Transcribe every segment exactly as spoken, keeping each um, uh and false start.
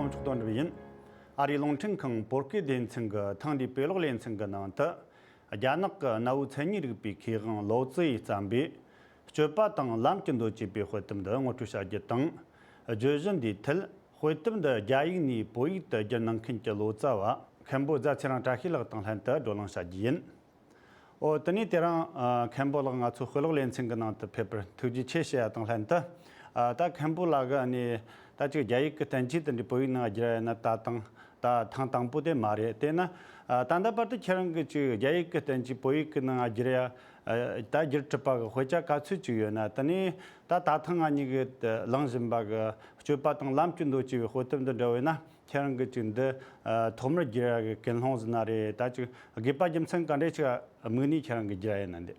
ཚོགས་དོན་གྲུབ་ཡིན། ཨ་རིའི་རླུང་འཕྲིན་ཁང་བོད་སྐད་སྡེ་ཚན་གྱི་ཐེངས་འདིའི་དཔེ་ཀློག་ལེ་ཚན་གྱི་ནང་དུ། རྒྱ་ནག་གི་གནའ་བོའི་མཚན་ཉིད་རིག་པའི་མཁས་དབང་ལའོ་ཙི་ཡིས་བརྩམས་པའི་སྤྱོད་པ་དང་ལམ་གྱི་མདོ་ཅེས་པའི་དཔེ་དེབ་འདི་ངོ་སྤྲོད་བྱ་རྒྱུ་དང་། བརྗོད་གཞི་འདིའི་ཐད། དཔེ་དེབ་འདི་རྒྱ་ཡིག་ནས་བོད་ཡིག་ཏུ་བསྒྱུར་གནང་མཁན་གྱི་ལོ་ཙཱ་བ་མཁན་པོ་རྫ་ཚེ་རིང་བཀྲ་ཤིས་ལགས་དང་ལྷན་དུ་བགྲོ་གླེང་བྱ་རྒྱུ་ཡིན། ཨོ། དེ་ནས་དེ་རིང་། ཨ། མཁན་པོ་ལགས་ང་ཚོའི་དཔེ་ཀློག་ལེ་ཚན་གྱི་ནང་དུ་ཕེབས་པར་ཐུགས་རྗེ་ཆེ་ཞུ་ཡ་དང་ལྷན་དུ། ཨ། ད་མཁན་པོ་ལགས་ཀྱིས་ནི་ད་ཅིག་རྒྱ་ཡིག་གི་བསྟན་བཅོས་དེ་འདྲ་བོད་ཡིག་ནང་བསྒྱུར་ཡ་ཡིན་ན་ད་དང་ད་ཐེངས་དང་པོ་དེ་མ་རེད། དེས་ན། ཨ། ད་ལྟ་བར་དུ་ཁྱེད་རང་གིས་ཅིག་རྒྱ་ཡིག་གི་བསྟན་བཅོས་བོད་ཡིག་གི་ནང་བསྒྱུར་ཡ། ཨ། ད་བསྒྱུར་གྲུབ་པ་གི་དཔེ་ཆ་ག་ཚོད་ཅིག་ཡོད་ན། དེ་ནས་ད་ད་ཐེངས་ང་གཉིས་ཀྱིས་གླེང་བཞིན་པ་གི་སྤྱོད་པ་དང་ལམ་གྱི་མདོ་ཅེས་པའི་དཔེ་དེབ་འདི་འདྲ་བོ་ཡིན་ན། ཁྱེད་རང་གིས་ཅིག་འདི། ཨ། ཐོག་མར་བསྒྱུར་ཡག་གི་ཀུན་སློང་ཟིན་ན་རེད། ད་ཅིག་དགོས་པ་རྒྱུ་མཚན་ག་འདྲས་ཅིག་དམིགས་ནས་ཁྱེད་རང་གིས་བསྒྱུར་ཡ་ཡིན་ན་འདི།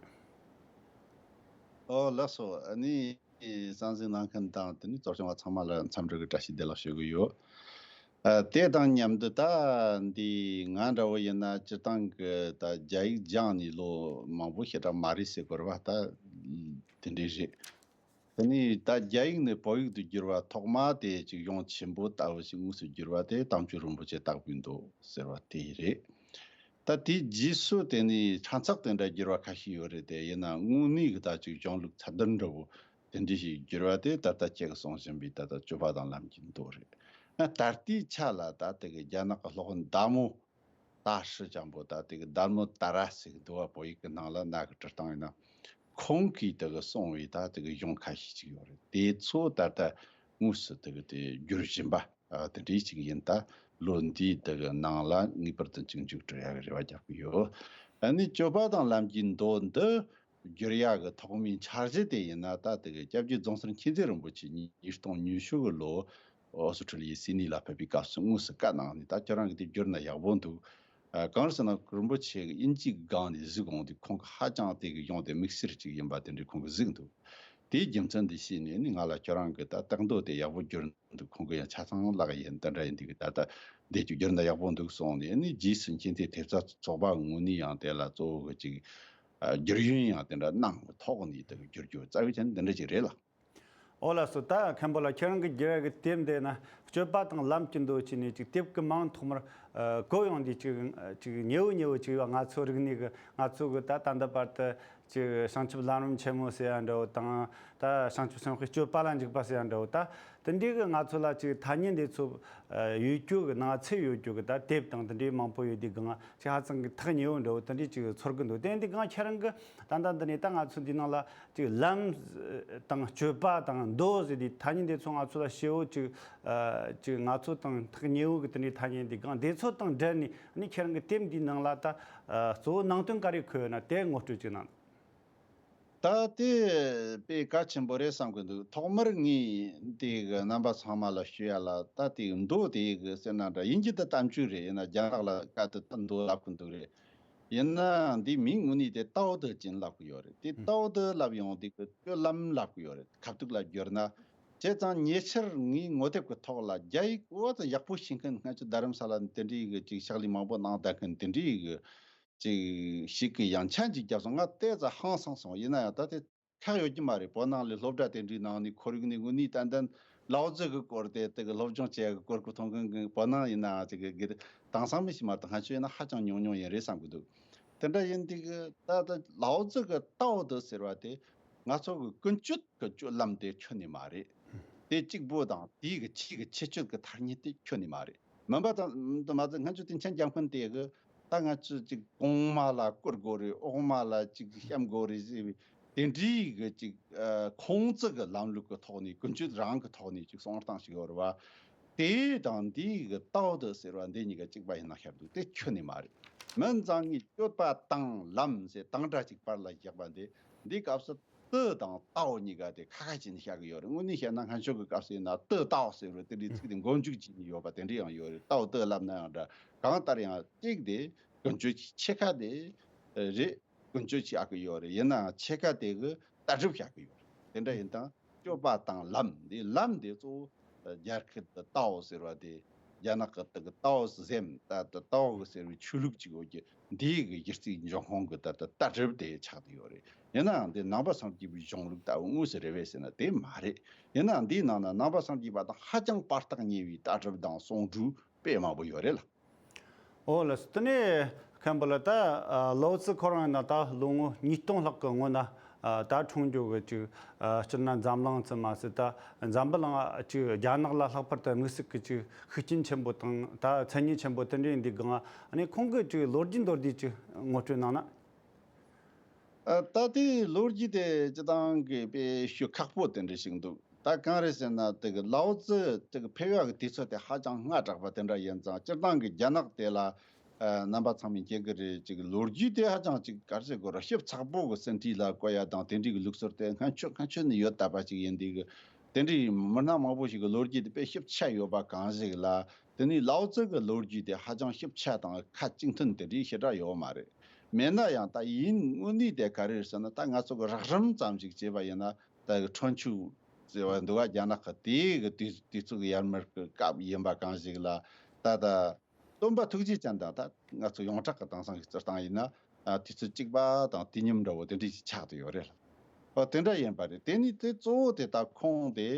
ཨོ་ལགས་སོ། ཨ་ནི་གསན་གཟིགས་གནང་མཁན་དང་དེ་ནས་གཙོ་སྐྱོང་བ་ཚང་མ་ལ་འཚམས་འདྲི་གི་བཀྲ་ཤིས་བདེ་ལེགས་ཞུ་གི་ཡོད། ཨ། དེ་དང་མཉམ་དུ་ད་འདི་ང་འདྲ་བོ་ཡིན་ན་སྤྱིར་བཏང་གི་ད་རྒྱ་ཡིག་སྦྱངས་ནས་ལོ་མང་པོ་ཞེ་དྲག་མ་རེད་ཟེར་དགོས་རེད་བ། ད་དེ་འདྲས་རེད། དེ་ནས་ད་རྒྱ་ཡིག་ནས་བོད་ཡིག་ཏུ་བསྒྱུར་བ་ཐོག་མ་དེ་ཅིག་གཞུང་ཆེན་པོ་ལྟ་བུ་ཞིག་དངོས་སུ་བསྒྱུར་བ་དེ་དམ་ཆོས་རིན་པོ་ཆེ་དྭགས་པོའི་མདོ་ཟེར་བ་དེ་རེད། ད་དེའི་རྗེས་སུ་དེ་ནས་ཕྲན་ཚེགས་དེ་འདྲ་བསྒྱུར་བ་ཁ་ཤས་ཡོད་རེད་དེ། ཡིན་ན་དངོས་གནས་ཀྱི་ད་ཅིག་གཞུང་ལུགས་ཚད་ལྡན་འདྲ་བོ་དེ་འདྲ་ཞིག་བསྒྱུར་བ་དེ་ད་ལྟ་ཁྱེད་ཀྱིས་གསུང་བཞིན་པའི་ད་ལྟ་སྤྱོད་པ་དང་ལམ་གྱི་མདོ་རེད། ད་ལྟའི་ཆ་ལ་ད་དེ་གི་རྒྱ་ནག་གི་སློབ་དཔོན་ཟླ་མོ། ད་ཧྲི་ཅང་པོ་ད་དེ་གི་ཟླ་མོ་ཏཱ་ར་ཟེར་གི་འདུག་བ། བོད་ཡིག་གི་ནང་ལ་ནག་གི་བྲི་སྟངས་ཡིན་ན། ཁོང་གིས་དེ་གི་གསུངས་པའི་ད་དེ་གི་གཞུང་ཁ་ཤས་ཅིག་ཡོད་རེད། དེ་ཚོ་ད་ལྟ་དངོས་སུ་དེ་གི་དེ་བསྒྱུར་བཞིན་པ། ཨ། དེ་འདྲའི་ཅིག་ཡིན། ད་ལོ་འདིའི་དེ་གི་ནང་ལ་ངེས་པར་དུ་མཇུག་མཇུག་སྒྲིལ་ཡག་གི་རེ་བ་རྒྱག་གི་ཡོད། ཨ་ནི་སྤྱོད་པ་དང་ལམ་གྱི་མདོ་འདི་བསྒྱུར་ཡག་གི་ཐོག་མའི་འཆར་གཞི་དེ་ཡིན་ན། ད་དེ་གི་སྐྱབས་རྗེ་རྫོང་སར་མཁྱེན་བརྩེ་རིན་པོ་ཆེ་ཉིས་སྟོང་ཉི་ཤུ་གི་ལོ་ཨོ་སི་ཁྲུ་ལི་ཡའི་སིད་ནི་ལ་ཕེབས་པའི་སྐབས་སུ་དངོས་སུ་བཀའ་གནང་ནས། ད་ཁྱོད་རང་གིས་དེ་བསྒྱུར་ན་ཡག་པོ་འདུག། ཨ། གང་ཟེར་ན་རིན་པོ་ཆེ་གིས་དབྱིན་ཇིའི་སྒང་ནས་གཟིགས་འོང་དུས་ཁོང་གིས་ཧ་ཅང་དེ་གི་གཞུང་དེ་དམིགས་བསལ་ཅིག་ཡིན་པ་དེ་འདྲའི་ཁོང་གིས་གཟིགས་འདུག། དེའི་རྒྱུ་མཚན་འདི་ཤེས་ནས་ནི་ང་ལ་ཁྱོད་རང་གིས་ད་རྟགས་མདོ་དེ་ཡག་པོ་བསྒྱུར་འདུག། ཁོང་གིས་ཡང་ཆ་ཚང་བཀླགས་ཡིན། དེ་འདྲ་ཡིན་དུས་ད་ལྟ་འདི་ཅིག་བསྒྱུར་ན་ཡག་པོ་འདུག་གསུངས་ནས། ནི་རྗེས་སུ་མཁྱེན་བརྩེ་ཐེབས་རྩ་ཚོགས་པ་ངོས་ནས་ཡང་དེ་ལ་གཙོ་བོ་གི་ཅིག་ཨ། བསྒྱུར་ཡོན་ཡང་དེ་འདྲ་གནང་གི་ཐོག་ནས་དེ་བསྒྱུར་རྒྱུ་རྩ་བའི་ཆ་ནས་འདི་འདྲ་ཅིག་རེད་ལ། ཨོ་ལགས་སོ། ད་མཁན་པོ་ལགས་ཁྱེད་རང་གིས་བསྒྱུར་ཡག་གི་དེབ་འདི་ན་སྤྱོད་པ་དང་ལམ་གྱི་མདོ་ཅེས་ནས་ཅིག་དེབ་ཀྱི་མིང་ཐོག་མར། ཨ། གོ་ཡོང་དུས་ཅིག་ཅིག་ཉེ་བོ་ཉེ་བོ་ཅིག་ཡོད། ང་ཚོ་རིག་གནས་ཀྱི། ང་ཚོ་གི་ད་ད་ལྟ་བར་དུ་ཅིག་བྱང་ཆུབ་ལམ་རིམ་ཆེན་མོ་ཟེར་ཡ་འདྲ་བོ་དང་། ད་བྱང་ཆུབ་སེམས་དཔའི་སྤྱོད་པ་ལ་འཇུག་པ་ཟེར་ཡ་འདྲ་བོ། ད་དེ་འདྲའི་གི་ང་ཚོ་ལ་ཅིག་ཐ་སྙད་འདི་ཚོ་ཡོད་རྒྱུ་གི། ནང་ཚན་ཡོད་རྒྱུ་གི་ད་དེབ་དང་དེ་འདྲའི་མང་པོ་ཡོད་དུས་སྒང་ཅིག་ཧ་ཅང་གི་ཐག་ཉེ་བོ་འདྲ་བོ་དེ་འདྲའི་ཅིག་ཚོར་གི་འདུག། དེ་ཡིན་དུས་སྒང་ཁྱེད་རང་གིས་ད་ལྟ་འདི་ནས་ད་ང་ཚོ་འདི་ནང་ལ་ཅིག་ལམ་དང་སྤྱོད་པ་དང་མདོ་ཟེར་དུས་ཐ་སྙད་འདི་ཚོ་ང་ཚོ་ལ་ཞེ་བོ་ཅིག་ཨ། ཅིག་ང་ཚོ་དང་ཐག་ཉེ་བོ་གི་དེ་འདྲའི་ཐ་སྙད་འདི་སྒང་དེ་ཚོ་དང་འབྲེལ་ནས་ནི་ཁྱེད་རང་གི་དེབ་འདིའི་ནང་ལ་ད། ཨ། གཙོ་བོ་ནང་དོན་ག་རེ་འཁོད་ཡོད་ན་དེ་ངོ་སྤྲོད་ཅིག་གནང་། ད་དེ་དཔེ་གལ་ཆེན་པོ་རེད་བསམ་གི་འདུག། ཐོག་མར་ངས་དེ་གི་རྣམ་པ་ཚང་མ་ལ་ཞུ་ཡ་ལ། ད་དེ་གི་མདོ་དེ་གི་ཟེར་ན་འདྲ། དབྱིན་ཇི་དུ་བསྟན་བཅོས་རེད། ཡིན་ན་རྒྱ་ནག་ལ་བཀའ་དེ་ད་མདོ་ལབ་གི་འདུག་རེད། ཡིན་ན་འདི་མིང་དངོས་གནས་དེ་ཏའོ་ཏེ་ཅིན་ལབ་གི་ཡོད་རེད། དེ་ཏའོ་ཏེ་ལབ་ཡོང་དུས་ཀྱི་སྤྱོད་ལམ་ལབ་གི་ཡོད་རེད། ཁ་ཐུག་ལ་བསྒྱུར་ན། བྱས་ཙང་ཉེ་ཆར་ངའི་ངོ་དེབ་ཀྱི་ཐོག་ལ་རྒྱ་ཡིག་འོ་ཙམ་ཡག་པོ་ཤེས་མཁན། སྔ་ཕྱི་རྡ་རམ་ས་ལ་དེ་འདྲའི་གི་ཅིག་ཕྱག་ལས་མང་པོ་གནང་བསྡད་མཁན་དེ་འདྲའི་གི་ཅིག་ཞིག་གི་ཡང་ཆན་ཅིག་བརྒྱབ་སོང་། ང་ཏོག་ཙམ་ཧང་སངས་སོང་། ཡིན་ན་ཡང་ད་དེ་ཁག་ཡོད་ཀྱི་མ་རེད། བོད་ནང་ལ་སློབ་གྲྭ་དེ་འདྲའི་ནང་ནས་ཁོར་ཡུག་ནས་དངོས་གནས་ཏན་ཏན་ལའོ་ཙི་གི་སྐོར་དེ་དེ་གི་སློབ་སྦྱོང་བྱེད་ཡག་གི་སྐོར་གི་མཐོང་མཁན་གི་བོད་ནང་ཡིན་ནའང་ཅིག་གི་གི་དེང་སང་མི་ཞིག་མ་གཏོགས་སྔ་ཕྱི་ཡིན་ན་ཧ་ཅང་ཉུང་ཉུང་ཡིན་རེད་བསམ་གི་འདུག། དེ་འདྲ་ཡིན་དུས་གི་ད་ད་ལའོ་ཙི་གི་ཏའོ་ཏེ་ཟེར་བ་དེ་ང་ཚོ་གི་ཀུན་སྤྱོད་ཀྱི་སྤྱོད་ལམ་དེ་ཁྱོན་ནས་མ་རེད། དེ་གཅིག་པོ་དང་དེའི་གི་ཆེས་གི་ཁྱད་ཆོས་ཀྱི་ཐ་སྙད་དེ་ཁྱོན་ནས་མ་རེད། མིན་པ་དང་དུ་མ་ཟད་སྔ་ཕྱི་དེ་མཆན་རྒྱག་མཁན་དེ་གི་ད་ང་ཚོས་ཅིག་གོང་མ་ལ་བཀུར་དགོས་རེད། འོག་མ་ལ་ཅིག་བཤམ་དགོས་རེད་ཟེར་བའི་དེ་འདྲའི་གི་ཅིག་ཨ་ཁུང་ཙི་གི་ལམ་ལུགས་ཀྱི་ཐོག་ནས་ཀུན་སྤྱོད་རང་གི་ཐོག་ནས་ཅིག་གསུང་སྟངས་ཤིག་ཡོད་རེད་བ། དེ་དང་འདི་གི་ཏའོ་ཏེ་ཟེར་བ་འདི་གཉིས་ཀ་གཅིག་པ་ཡིན་ན་ཤར་འདུག། དེ་ཁྱོན་ནས་མ་རེད། མིན་ཙང་ངས་སྤྱོད་པ་དང་ལམ་ཟེར་དང་སྒྲ་གཅིག་བར་ལ་བཞག་པ་འདི། འདི་སྐབས་སུ་ཏེ་དང་ཏའོ་གཉིས་ཀ་དེ་ཁ་ཁ་བྱས་ནས་བཞག་གི་ཡོད་རེད། དངོས་གནས་བཤད་ན་སྔ་ཕྱོགས་ཀྱི་སྐབས་སུ་ཡིན་ན་ཏེ་ཏའོ་ཟེར་བ་དེ་འདྲའི་ཚིག་དེ་མགོ་མཇུག་བྱས་ནས་ཡོད་པ་དེ་འདྲ་ཡང་ཡོད་རེད། ཏའོ་ཏེ་ལབ་ན་ཡང་འདྲ། གང་ལྟར་ཡང་གཅིག་དེ་ཀུན་སྤྱོད་ཀྱི་ཕྱེད་ཀ་དེ་རེད། ཀུན་སྤྱོད་ཀྱི་བཞག་གི་ཡོད་རེད། ཡིན་ནའང་ཕྱེད་ཀ་དེ་གི་ལྟ་གྲུབ་བཞག་གི་ཡོད་རེད། དེ་འདྲ་ཡིན་དང་སྤྱོད་པ་དང་ལམ་འདི། ལམ་འདི་གཙོ་བོ་རྒྱ་སྐད་དུ་ཏའོ་ཟེར་བ་དེ། རྒྱ་ནག་གི་དེ་གི་ཏའོ་ཟེམ་ད་ད་ཏའོ་གི་ཟེར་བའི་ཆོས་ལུགས་ཅིག་ཡོད་ཀྱི། འདིའི་གི་གཞི་རྩའི་འབྱུང་ཁུངས་གི་ད་ད་ལྟ་གྲུབ་དེ་ཆགས་བསྡད་ཡོད་རེད། ཡིན་ནའང་འདི་ནང་པ་སངས་རྒྱས་པའི་གཞུང་ལུགས་ལྟ་བུ་དངོས་སུ་རེད་པས་ཟེར་ན་དེ་མ་རེད། ཡིན་ནའང་འདིའི་ནང་ན་ནང་པ་སངས་རྒྱས་པ་དང་ཧ་ཅང་བར་ཐག་ཉེ་བའི་ལྟ་གྲུབ་དང་གསུང་སྒྲོས་དཔེ་མང་པོ་ཡོད་རེད་ལ། ཨོ་ལགས་སོ། དེ་ནས་མཁན་པོ་ལགས་ད་ཨ་ལའོ་ཙི་ཁོ་རང་ཡིན་ན་ད་ལོ་ངོ་ཉིས་སྟོང་ལྷག་གི་སྔོན་ན་ཨ་ད་འཁྲུངས་འགྱོ་གི་ཅིག་ཨ་སྤྱིར་ན་འཛམ་གླིང་ཙམ་མ་ཟད་ད་འཛམ་བུ་གླིང་ཨ་ཅིག་རྒྱ་ནག་ལ་ལྷག་པར་དུ་དམིགས་བསལ་གི་ཅིག་ཤུགས་རྐྱེན་ཆེན་པོ་དང་ད་མཚན་སྙན་ཆེན་པོ་དེ་འདྲ་ཡིན་དུས་གང་ཨ་ནི་ཁོང་གི་ཅིག་ལོ་རྒྱུས་མདོར་བསྡུས་ཅིག་ངོ་སྤྲོད་གནང་ན། ཨ་ད་དེའི་ལོ་རྒྱུས་དེ་སྤྱི་བཏང་གི་དཔེ་ཤུགས་ཁག་པོ་དེ་འདྲ་ཞིག་འདུག་ད་གང་རེད་ཟེར་ན་དེ་གི་ལའོ་ཙི་དེ་གི་ཕེབས་ཡག་གི་དུས་ཚོད་དེ་ཧ་ཅང་སྔ་དྲགས་པ་དེ་འདྲ་ཡིན་ཙང་སྤྱིར་བཏང་གི་རྒྱ་ནག་དེ་ལ་ཨ་རྣམ་པ་ཚང་མས་མཁྱེན་གི་རེད། ཅིག་ལོ་རྒྱུས་དེ་ཧ་ཅང་ཅིག་ག་རེ་ཟེར་དགོས་རེད། ཞིབ་ཚགས་པོ་གི་ཟིན་བྲིས་ལ་བཀོད་ཡ་དང་དེ་འདྲའི་གི་ལུགས་སྲོལ་དེ་སྔ་ཆོས་སྔ་ཆོས་ནས་ཡོད་བསྡད་པ་ཅིག་ཡིན་དུས་གི་དེ་འདྲའི་མི་སྣ་མང་པོ་ཞིག་གི་ལོ་རྒྱུས་དེ་དཔེ་ཞིབ་ཆ་ཡོད་པ་གང་ཞིག་ལ་དེ་ནས་ལའོ་ཙི་གི་ལོ་རྒྱུས་དེ་ཧ་ཅང་ཞིབ་ཆ་དང་ཁ་གཅིག་མཐུན་དེ་འདྲའི་ཞེ་དྲག་ཡོད་མ་རེད། མེད་ན་ཡང་ད་ཡིན་དངོས་གནས་དེ་ག་རེ་རེད་ཟེར་ན་ད་ང་ཚོ་གི་རགས་རིམ་ཙམ་ཞིག་བྱས་པ་ཡིན་ན་ད་གི་ཁྲོན་ཆུ་ཟེར་བ་འདུག་བ། རྒྱ་ནག་གི་དེའི་གི་དུས་དུས་ཚོད་ཀྱི་ཡར་མར་གི་སྐབས་ཡིན་པ་གང་ཞིག་ལ་ད་ད་སྟོན་པ་ཐུགས་རྗེ་ཅན་དང་ད་ང་ཚོ་ཡོངས་གྲགས་ཀྱི་དེང་སང་གི་སྤྱིར་བཏང་ཡིན་ན་ཨ་དུས་ཚོད་གཅིག་པ་དང་དུས་མཉམ་འདྲ་བོ་དེ་འདྲ་ཞིག་ཆགས་བསྡད་ཡོད་རེད་ལ། ཨོ་དེ་འདྲ་ཡིན་པ་རེད། དེ་ནི་དེ་གཙོ་བོ་དེ་ད་ཁོང་དེ་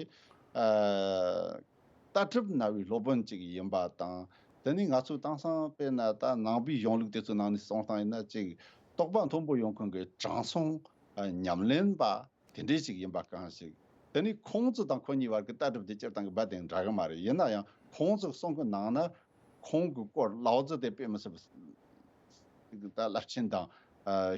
ཨ། ལྟ་གྲུབ་སྨྲ་བའི་སློབ་དཔོན་ཅིག་ཡིན་པ་དང་། དེ་ནི་ང་ཚོའི་དེང་སང་དཔེར་ན་ད་ནང་པའི་གཞུང་ལུགས་དེ་ཚོའི་ནང་ནས་གསུངས་སྟངས་ཡིན་ན་ཅིག་རྟོགས་པ་མཐོན་པོ་ཡོང་མཁན་གྱི་དྲང་སྲོང་ཉམས་ལེན་པ་དེ་འདྲས་ཅིག་ཡིན་པ་གང་ཞིག་དེ་ནི་ཁོང་ཚོ་དང་ཁོ་གཉིས་བར་གྱི་ལྟ་གྲུབ་དེ་སྤྱིར་བཏང་གི་རྦད་དེ་འདྲ་གི་མ་རེད། ཡིན་ན་ཡང་ཁོང་ཚོས་གསུང་གི་ནང་ན་ཁོང་གི་སྐོར་ལའོ་ཙི་དེ་དཔེ་མི་སྲིད་པ་ད་རླབས་ཆེན་དང་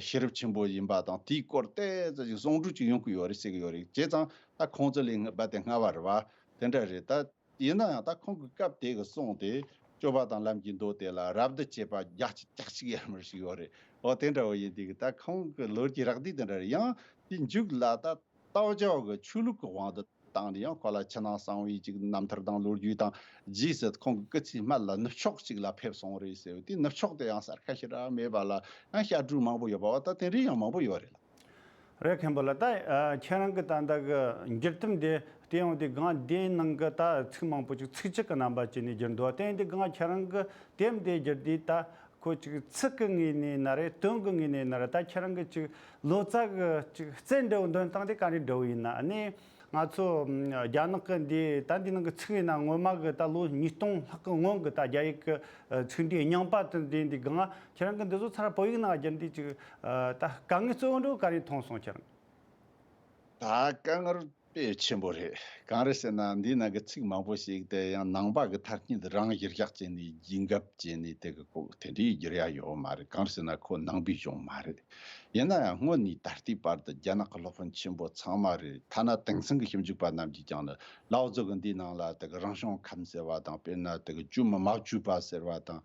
ཤེས་རབ་ཆེན་པོ་ཡིན་པ་དང་དེའི་སྐོར་ཏོག་ཙམ་ཞིག་གསུང་སྒྲོས་ཅིག་ཡོང་གི་ཡོད་རེད་ཟེར་གི་ཡོད་རེད། བྱས་ཙང་ད་ཁོང་ཚོ་ལས་རྦད་དེ་སྔ་བ་རེད་བ། དེ་འདྲ་རེད་ད། ཡིན་ན་ཡང་ད་ཁོང་གི་སྐབས་དེ་གི་གསུང་དེ་སྤྱོད་པ་དང་ལམ་གྱི་མདོ་དེ་ལ་རབ་ཏུ་བྱེད་པ་བརྒྱ་ཆ་བརྒྱ་ཅིག་ཡར་མར་ཞིག་ཡོད་རེད། འོ་དེ་འདྲ་བོ་ཡིན་དུས་ཀྱི་ད་ཁོང་གི་ལོ་རྒྱུས་རགས་བསྡུས་དེ་འདྲ་རེད། ཡང་དེ་མཇུག་ལ་ད་ཏའོ་ཅའོ་གི་ཆོས་ལུགས་ཀྱི་དབང་དུ་བཏང་ནས་ཡང་ཁོ་ལ་ཕྱི་ནང་གསང་བའི་ཅིག་རྣམ་ཐར་དང་ལོ་རྒྱུས་དང་རྗེས་སུ་ཁོང་གི་སྐུ་ཚེའི་སྨད་ལ་ནུབ་ཕྱོགས་ཅིག་ལ་ཕེབས་སོང་རེད་ཟེར་བའི་དེ་ནུབ་ཕྱོགས་དེ་ཡང་གསལ་ཁ་ཞེ་དྲག་མེད་པ་ལ་ཡང་བཤད་སྒྲོས་མང་པོ་ཡོད་པ་བ་ད་དེ་འདྲའི་ཡང་མང་པོ་ཡོད་རེད་ལ། རེད། མཁན་པོ་ལགས་ད་ཨ་ཁྱེད་རང་གི་ད་ལྟ་གི་འགྱུར་ཐུམ་དེ་བལྟས་ཡོང་དུས་གང་དེའི་ནང་གི་ད་ཚིག་མང་པོ་ཅིག་ཚིག་གཅིག་གི་རྣམ་པ་བྱས་ནས་བསྒྱུར་འདུག་བལྟས་ཡོང་དུས་གང་ཁྱེད་རང་གི་དེབ་དེ་བསྒྱུར་དུས་ད་ཁོ་ཅིག་ཚིག་གི་ངོས་ནས་ན་རེད། དོན་གི་ངོས་ནས་ན་རེད། ད་ཁྱེད་རང་གི་ཅིག་ལོ་ཙཱ་གི་ཅིག་རྩལ་འདྲ་བོ་འདོན་སྟངས་དེ་ག་རེ་འདྲ་བོ་ཡིན་ན། ཨ་ནི་ང་ཚོ་ཨམ་རྒྱ་ནག་གི་འདི་ད་འདི་ནང་གི་ཚིག་ཡིན་ན་སྔོན་མ་གི་ད་ལོ་ཉིས་སྟོང་ལྷག་གི་སྔོན་གི་ད་རྒྱ་ཡིག་གི་ཨ་ཚིག་འབྲུའི་རྙིང་པ་དེ་འདི་འདི་གང་ཁྱེད་རང་གི་འདི་ཚོ་ཚར་བོད་ཡིག་ནང་བསྒྱུར་འདི་ཅིག་ཨ་ད་དཀའ་ངལ་གཙོ་བོ་འདྲ་བོ་ག་རེ་མཐོང་སོང་ཁྱེད་རང་། ད་དཀའ་ངལ་དཔེ་ཆེན་པོ་རེད། གང་རེད་ཟེར་ན་འདིའི་ནང་གི་ཚིག་མང་པོ་ཞིག་དེ་ཡང་ནང་པ་གི་ཐ་སྙད་རང་གཞིར་བཞག་བྱས་ནས་ཡིན་འགབ་བྱས་ནས་དེ་གི་ཁོ་དེ་འདྲའི་བསྒྱུར་ཡ་ཡོད་མ་རེད། གང་རེད་ཟེར་ན་ཁོ་ནང་པའི་གཞུང་མ་རེད། ཡིན་ན་ཡང་སྔོན་ནས་ད་ལྟའི་བར་དུ་རྒྱ་ནག་གི་སློབ་དཔོན་ཆེན་པོ་ཚང་མ་རེད། ཐ་ན་དེང་སང་གི་ཞིབ་འཇུག་པ་རྣམས་ཀྱིས་ཀྱང་ནི་ལའོ་ཙི་གི་འདིའི་ནང་ལ་དེ་གི་རང་བྱུང་ཁམས་ཟེར་བ་དང་། དཔེར་ན་དེ་གི་བཅོས་མ་མ་བཅོས་པ་ཟེར་བ་དང་།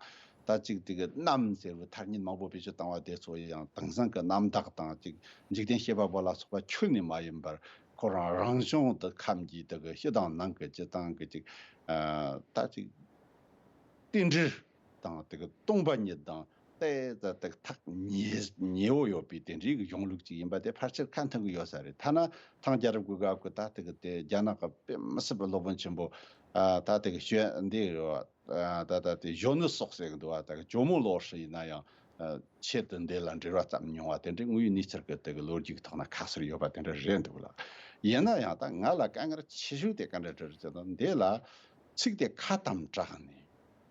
ད་ཅིག་དེ་གི་རྣམ་ཟེར་བའི་ཐ་སྙད་མང་པོ་བེད་སྤྱོད་བཏང་བ་དེ་ཚོ་ཡང་དེང་སང་གི་རྣམ་དག་དང་ཅིག་འཇིག་རྟེན་བཤད་པ་པོ་ལ་སོགས་པ་ཁྱོན་ནས་མ་ཡིན་པར་ཁོ་རང་རང་བྱུང་དུ་ཁམས་ཀྱི་དེ་གི་ཕྱི་དང་ནང་གི་སྤྱི་དང་གི་ཅིག་ཨ་ད་ཅིག་རྟེན་འབྲེལ་དང་དེ་གི་སྟོང་པ་ཉིད་དང་ཏོག་ཙམ་དེ་གི་ཐག་ཉེ་ཉེ་བོ་ཡོད་པའི་དེ་འདྲའི་གི་གཞུང་ལུགས་ཅིག་ཡིན་པ་དེ་ཕལ་ཆེར་ཁ་འཐོན་གི་ཡོད་ས་རེད། ཐ་ན་ཐང་རྒྱལ་རབས་ཀྱི་སྐབས་ཀྱི་ད་དེ་གི་དེ་རྒྱ་ནག་གི་དཔེ་མི་སྲིད་པའི་སློབ་དཔོན་ཆེན་པོ་ཨ་ད་དེ་གི་ཞོན་འདི་ད་ད་དེ་ཞོན་ནུ་སོགས་ཟེར་གི་འདུག་ཨ། ད་གི་ཇོ་མོ་ལོ་ཧྲི་ཡིན་ན་ཡང་ཨ་ཆེད་དུ་འདི་ལ་འབྲེལ་བ་ཙམ་མྱོང་བ་དེ་འདྲའི་དངོས་ཡོད་གནས་ཚུལ་གི་དེ་གི་ལོ་རྒྱུས་ཀྱི་ཐོག་ན་ཁ་གསལ་ཡོད་པ་དེ་འདྲ་རེད་འདུག་ལ། ཡིན་ན་ཡང་ད་ང་ལ་དཀའ་ངལ་ཆེ་ཤོས་དེ་ག་འདྲ་འདྲ་རེད་ཟེར་ན་འདི་ལ་ཚིག་དེ་ཁ་དམ་དྲགས་ནས་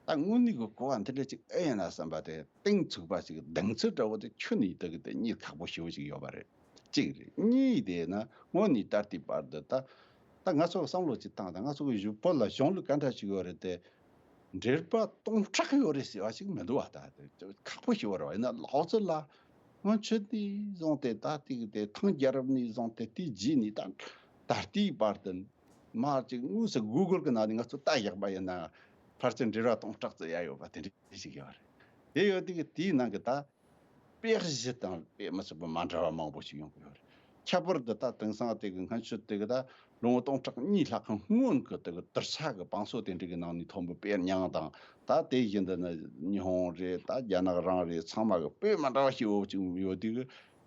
ད་དངོས་གནས་ཀྱི་གོ་བ་འདི་འདྲ་ཅིག་ཨེ་ཡིན་ན་བསམ་པ་དེ་གཏིང་ཚུགས་པ་ཞིག་གདེང་ཚོད་འདྲ་བོ་དེ་ཁྱོན་ནས་དེ་གི་དེ་རྙེད་ཁག་པོ་ཞེ་བོ་ཞིག་ཡོད་པ་རེད། གཅིག་རེད། གཉིས་དེ་ན་སྔོན་ནས་ད་ལྟའི་བར་དུ་ད་ད་ང་ཚོ་གི་བསམ་བློ་ཅིག་བཏང་ད་ང་ཚོ་གི་བོད་ལ་གཞུང་ལུགས་ག་འདྲ་ཞིག་ཡོད་རེད་དེ། འགྲེལ་པ་སྟོང་ཕྲག་ཡོད་རེད་ཟེར་བ་ཞིག་མི་འདུག་བ། ད་དེ་ཁག་པོ་ཞིག་ཡོད་རེད་བ། ཡིན་ན་ལའོ་ཙི་ལ་སྔོན་ཆད་ནས་བཟུང་སྟེ་ད་ལྟའི་དེ་ཐང་རྒྱལ་རབས་ནས་བཟུང་སྟེ་དེའི་རྗེས་ནས་ད་ད་ལྟའི་བར་དུ་མ་ཅིག་དངོས་སུ་གུ་གལ་གི་ནང་ནས་ང་ཚོ་ལྟ་བཞག་པ་ཡིན་ན་ཕལ་ཆེར་འགྲེལ་པ་སྟོང་ཕྲག་ཙམ་ཡ་ཡོད་པ་དེ་འདྲ་ཞིག་ཡོད་རེད། དེ་ཡོད་དུས་དེའི་ནང་གི་ད། དཔེ་གཞི་དང་དཔེ་མི་སྲིད་པ་མ་འདྲ་བ་མང་པོ་ཞིག་ཡོང་གི་ཡོད་རེད། ཁྱད་པར་དུ་ད་དེང་སང་དེ་གི་སྔ་ཕྱི་དེ་གི་ད་ལོ་ངོ་སྟོང་ཕྲག་གཉིས་ལྷག་གི་སྔོན་གི་དེ་གི་དུར་ས་གི་བང་སོ་དེ་འདྲ་གི་ནང་ནས་ཐོན་པའི་དཔེ་རྙིང་དང་། ད་དེ་བཞིན་དུ་ནི་ཉི་ཧོང་རེད། ད་རྒྱ་ནག་རང་རེད། ཚང་མ་གི་དཔེ་མ་འདྲ་བ་ཞིག་ཡོད་ཅིག་ཡོད་དུས་གི་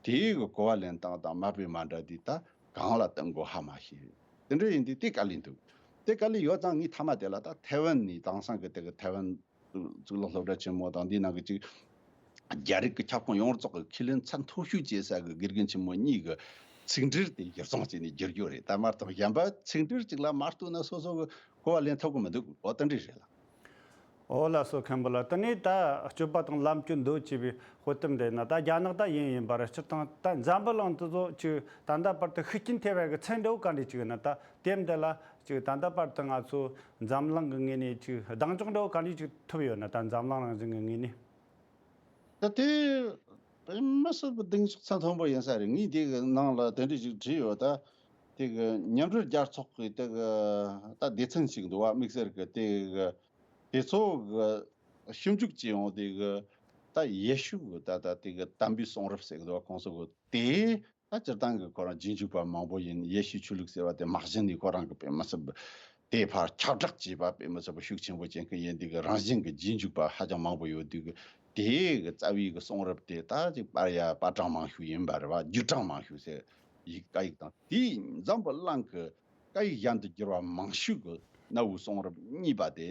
དེའི་གི་གོ་བ་ལེན་སྟངས་དང་མ་དཔེ་མ་འདྲ་དུས་ད་གང་ལ་བསྟུན་དགོས་ཧ་མ་ཤེས། དེ་འདྲ་ཡིན་དུས་དེ་དཀའ་ལས་འདུག་དེ་ག་ལེ་ཡོད་ཙང་ངས་མཐའ་མ་དེ་ལ་ད་ཐའེ་ཝན་ནས་དེང་སང་གི་དེ་གི་ཐའེ་ཝན་གཙུག་ལག་སློབ་གྲྭ་ཆེན་མོ་དང་འདིའི་ནང་གི་ཅིག་རྒྱ་རིགས་ཀྱི་ཁྱབ་ཁོངས་ཡོངས་རྫོགས་ཀྱི་ཁས་ལེན་ཚད་མཐོ་ཤོས་བྱེད་ས་གི་དགེ་རྒན་ཆེན་མོ་གཉིས་ཀྱི་ཚིག་འགྲེལ་དེ་གཞིར་བཟུང་བྱས་ནས་བསྒྱུར་རྒྱུ་རེད། ད་མ་གཏོགས་གཞན་པ་ཚིག་འགྲེལ་གཅིག་ལ་མ་ལྟོས་ན་སོ་སོ་གི་གོ་བ་ལེན་ཐུབ་ཀྱི་མི་འདུག་འོ་དེ་འདྲ་རེད་ལ། ཨོ་ལགས་སོ། མཁན་པོ་ལགས། དེ་ནས་ད་སྤྱོད་པ་དང་ལམ་སྤྱོད་འདོད་ཅེས་པའི་དཔེ་དེབ་འདི་ན་ད་རྒྱ་ནག་ད་ཡིན་ཡིན་པ་རེད། སྤྱིར་བཏང་ད་འཛམ་བུ་གླིང་དེ་ཚོ་ཅིག་ད་ལྟ་བར་དུ་ཤུགས་རྐྱེན་ཐེབས་པའི་གི་ཚན་འདྲ་བོ་ག་འདྲ་ཅིག་ཡོད་ན། ད་དེབ་འདི་ལ་ཅིག་ད་ལྟ་བར་དུ་ང་ཚོ་འཛམ་གླིང་གི་ངོས་ནས་ཅིག་གདེང་འཇོག་འདྲ་བོ་ག་འདྲ་ཅིག་ཐོབ་ཡོད་ན། ད་འཛམ་གླིང་རང་བཞིན་གི་ངོས་ནས། ད་དེ་དཔེ་མི་སྲིད་པའི་གདེང་འཇོག་ཚད་མཐོན་པོ་ཡིན་ས་རེད། ངས་དེ་གི་ནང་ལ་དེ་འདྲ་ཞིག་བྲིས་ཡོད། ད་དེ་གི་མཉམ་འབྲེལ་རྒྱལ་ཚོགས་ཀྱི་དེ་གི་ད་སྡེ་ཚན་ཞིག་འདུག་བ། དམིགས་བསལ་གི་དེ་གི་དེ་ཚོ་གི་ཞིབ་འཇུག་བྱས་ཡོང་དེ་གི་ད་ཡེ་ཤུ་གི་ད་ད་དེ་གི་དམ་པའི་གསུང་རབ་ཟེར་གི་འདུག་བ། ཁོང་ཚོ་གི་དེ་ད་སྤྱིར་བཏང་གི་ཁོ་རང་རྗེས་འཇུག་པ་མང་པོ་ཡིན། ཡེ་ཤུའི་ཆོས་ལུགས་ཟེར་བ་དེ་མ་གཞི་ནས་ཁོ་རང་གི་དཔེ་མི་སྲིད་པ་དེ་ཕར་ཁྱབ་བསྒྲགས་བྱས་པ་དཔེ་མི་སྲིད་པ་ཤུགས་ཆེན་པོ་ཅན་གི་ཡིན། དེ་གི་རང་བཞིན་གི་རྗེས་འཇུག་པ་ཧ་ཅང་མང་པོ་ཡོད་དུས་གི་དེ་གི་རྩ་བའི་གི་གསུང་རབ་དེ་ད་ཅིག་པར་ཡ་པར་གྲངས་མང་ཤོས་ཡིན་པ་རེད་བ། བརྒྱུད་གྲངས་མང་ཤོས་ཟེར་ཡིག་སྐད་ཡིག་དང་དེའི་འཛམ་བུ་གླིང་གི་སྐད་ཡིག་གཞན་དུ་བསྒྱུར་བ་མང་ཤོས་གི་གནའ་བོའི་གསུང་རབ་གཉིས་པ་དེ་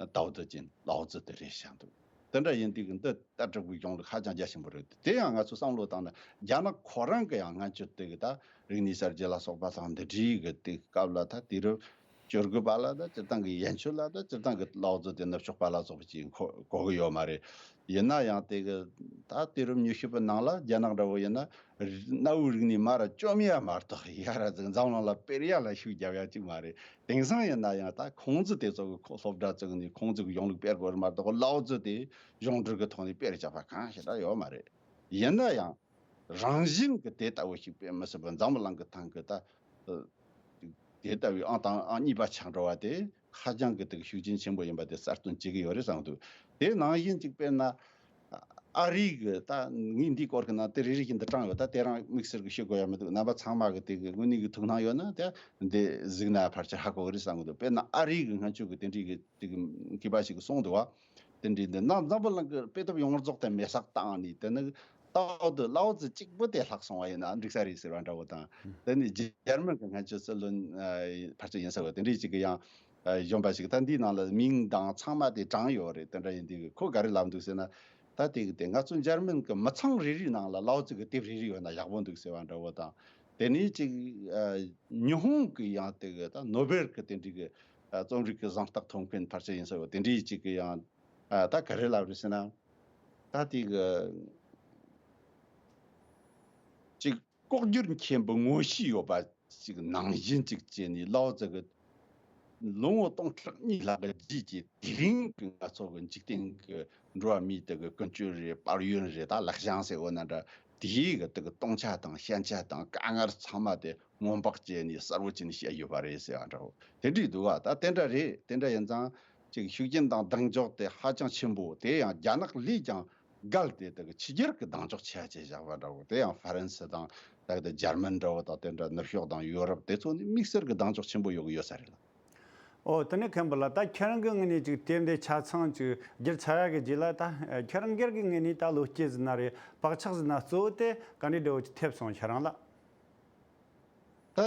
ཏའོ་ཙེ་ཅན་ལའོ་ཙེ་དེ་རེད་བཞག་འདུག་དེ་འདྲ་ཡིན་དུས་ཀྱི་འདི་ལྟ་གྲུབ་ཀྱི་གཞུང་ལུགས་ཧ་ཅང་རྒྱ་ཆེན་པོ་རེད། དེ་ཡང་ང་ཚོ་བསམ་བློ་བཏང་ན་རྒྱ་ནག་ཁོ་རང་གི་ཡང་སྔ་ཕྱི་དེ་གི་ད་རིག་གནས་གསར་བརྗེ་ལ་སོགས་པ་དང་འདི་འདྲའི་གི་དེ་སྐབས་ལ་ད་དུས་རབས་བཅུ་དགུ་པ་ལ་ད་སྤྱིར་བཏང་གི་ཡན་ཆོད་ལ་ད་སྤྱིར་བཏང་གི་ལའོ་ཙེ་དེ་ནུབ་ཕྱོགས་པ་ལ་སོགས་པ་ཅིག་གོ་གོ་གི་ཡོད་མ་རེད། ཡིན་ན་ཡང་དེ་གི་ད་དུས་རབས་ཉི་ཤུ་པའི་ནང་ལ་རྒྱ་ནག་འདྲ་བོ་ཡིན་ན། གནའ་བོའི་རིག་གནས་མར་བཅོམ་ཡ་མ་གཏོགས་ཡར་འཛམ་གླིང་ལ་སྤེལ་ཡ་ལ་ཤུགས་རྒྱབ་ཡ་གཅིག་མ་རེད། དེང་སང་ཡིན་ན་ཡང་ད་ཁུང་ཙི་དེ་ཚོ་གི་ཁོ་སློབ་གྲྭ་བཙུགས་ནས་ཁུང་ཙི་གི་གཞུང་ལུགས་སྤེལ་དགོས་རེད་མ་གཏོགས་ལའོ་ཙེ་དེ་གཞུང་འབྲེལ་གི་ཐོག་ནས་སྤེལ་བྱ་བ་གང་ཞིག་ད་ཡོད་མ་རེད། ཡིན་ན་ཡང་རང་བཞིན་གི་དེ་ལྟ་བུ་ཞིག་དཔེ་མི་སྲིད་པ་འཛམ་བུ་གླིང་གི་ཐང་གི་ད་དེ་ལྟ་བུའི་ཨང་དང་ཨང་གཉིས་པ་ཆགས་འགྲོ་བ་དེ་ཧ་ཅང་གི་དེ་གི་ཤུགས་རྐྱེན་ཆེན་པོ་ཡིན་པ་དེ་གསལ་སྟོན་བྱེད་ཀྱི་ཡོད་རེད་བསམ་འདུག་དེ་ནང་བཞིན་གཅིག་དཔེར་ན། ཨ་རི་གི་ད་ངས་འདིའི་སྐོར་གི་ནང་དེ་རེ་རེ་བཞིན་དུ་དྲངས་ཡོད། ད་དེ་རང་དམིགས་བསལ་གི་ཤོད་དགོས་ཡ་མི་འདུག་རྣམ་པ་ཚང་མ་གི་དེ་གི་དངོས་གནས་གི་ཐུགས་སྣང་ཡོད་ན་དེ་འདི་གཟིགས་ན་ཕལ་ཆེར་ཧ་གོ་གི་རེད་བསམ་གི་འདུག་དཔེར་ན་ཨ་རི་གི་སྔོན་ཆད་གི་དེ་འདྲའི་གི་དེ་གི་མཁས་པ་ཞིག་གིས་གསུངས་འདུག་བ། དེ་འདྲའི་འདི་ནང་འཛམ་བུ་གླིང་གི་དཔེ་དེབ་ཡོངས་རྫོགས་དེ་མེ་སྲེག་བཏང་ནས་དེ་ནི་ཏའོ་ཏེ་ལའོ་ཙེ་གཅིག་པུ་དེ་ལྷག་སོང་བ་ཡིན་ན་འགྲིག་ས་རེད་ཟེར་བ་འདྲ་བོ་དང་། དེ་ནི་འཇར་མན་གི་སྔོན་ཆད་སྲིད་བློན་ཕལ་ཆེར་ཡིན་ས་བ་དེ་འདྲའི་ཅིག་གི་ཡང་གཞོན་པ་ཞིག་ད་འདིའི་ནང་ལ་མིང་དང་ཚང་མ་དེ་དྲངས་ཡོད་རེད། དེ་འདྲ་ཡིན་དུས་ཁོ་ག་རེ་ལབ་འདུག་ཟེར་ན། ད་དེ་གི་དེ་ང་ཚོ་འཇར་མན་གི་མི་ཚང་རེ་རེའི་ནང་ལ་ལའོ་ཙེ་གི་དེབ་རེ་རེ་ཡོད་ན་ཡག་པོ་འདུག་ཟེར་བ་འདྲ་བོ་དང་། དེ་ནས་ཅིག་ཉི་ཧོང་གི་ཡང་དེ་གི་ད་ནོ་བེལ་གི་དེ་འདྲའི་གི་རྩོམ་རིག་གི་གཟེངས་རྟགས་ཐོབ་མཁན་ཕལ་ཆེར་ཡིན་ས་བ་དེ་འདྲའི་ཅིག་གི་ཡང་ད་ག་རེ་ལབ་རེད་ཟེར་ན། ད་དེ་གི་ཅིག་ལྐོག་གྱུར་མཁན་པོ་ངོ་ཤེས་ཡོད་པ་ཅིག་ནང་བཞིན་ཅིག་བྱས་ནས་ལའོ་ཙེ་གི་ལོ་ངོ་སྟོང་ཕྲག་གཉིས་ལྷག་གི་རྗེས་ཀྱི་དེ་རིང་གི་ང་ཚོ་གི་འཇིག་རྟེན་གི་འགྲོ་བ་མིའི་དེ་གི་ཀུན་སྤྱོད་རེད། དཔལ་ཡོན་རེད། ད་ལེགས་བྱང་ཟེར་འོ་ན་འདྲ། དེའི་གི་དེ་གི་སྟོང་ཆ་དང་ཞན་ཆ་དང་དཀའ་ངལ་ཚང་མ་དེ་སྔོན་དཔག་བྱས་ནས་གསལ་བོ་བྱས་ནས་བཤད་ཡོད་པ་རེད་ཟེར་བ་འདྲ་བོ་དེ་འདྲས་འདུག་བ། ད་དེ་འདྲ་རེད། དེ་འདྲ་ཡིན་ཙང་ཅིག་ཤུགས་རྐྱེན་དང་གདེང་འཇོག་དེ་ཧ་ཅང་ཆེན་པོ། དེ་ཡང་རྒྱ་ནག་ལས་ཀྱང་བརྒལ་ཏེ་དེ་གི་ཕྱི་རྒྱལ་གྱི་གདེང་འཇོག་ཆེ་བ་བྱས་བཞག་པ་འདྲ་བོ། དེ་ཡང་ཧྥ་རན་སི་དང་ད་གི་དེ་འཇར་མན་འདྲ་བོ་དང་དེ་འདྲ་ནུབ་ཕྱོགས་དང་ཡོ་རོབ་དེ་ཚོ་ནི་དམིགས་བསལ་གྱི་གདེང་འཇོག་ཆེན་པོ་ཡོད་གི་ཡོད་ས་རེད་ལ། ཨོ་དེ་ནས་མཁན་པོ་ལགས། ད་ཁྱེད་རང་གི་ངོས་ནས་ཅིག་དེབ་འདི་ཆ་ཚང་ཅིག་བསྒྱུར་ཚར་ཡག་གི་རྗེས་ལ་ད་ཁྱེད་རང་སྒེར་གྱི་ངོས་ནས་ད་བློ་སྐྱེད་ཟེར་ན་རེད། བག་ཆགས་ཟེར་ན་གཙོ་བོ་དེ་ག་འདྲའི་འདྲ་བོ་ཅིག་ཐེབས་སོང་ཁྱེད་རང་ལ། ད་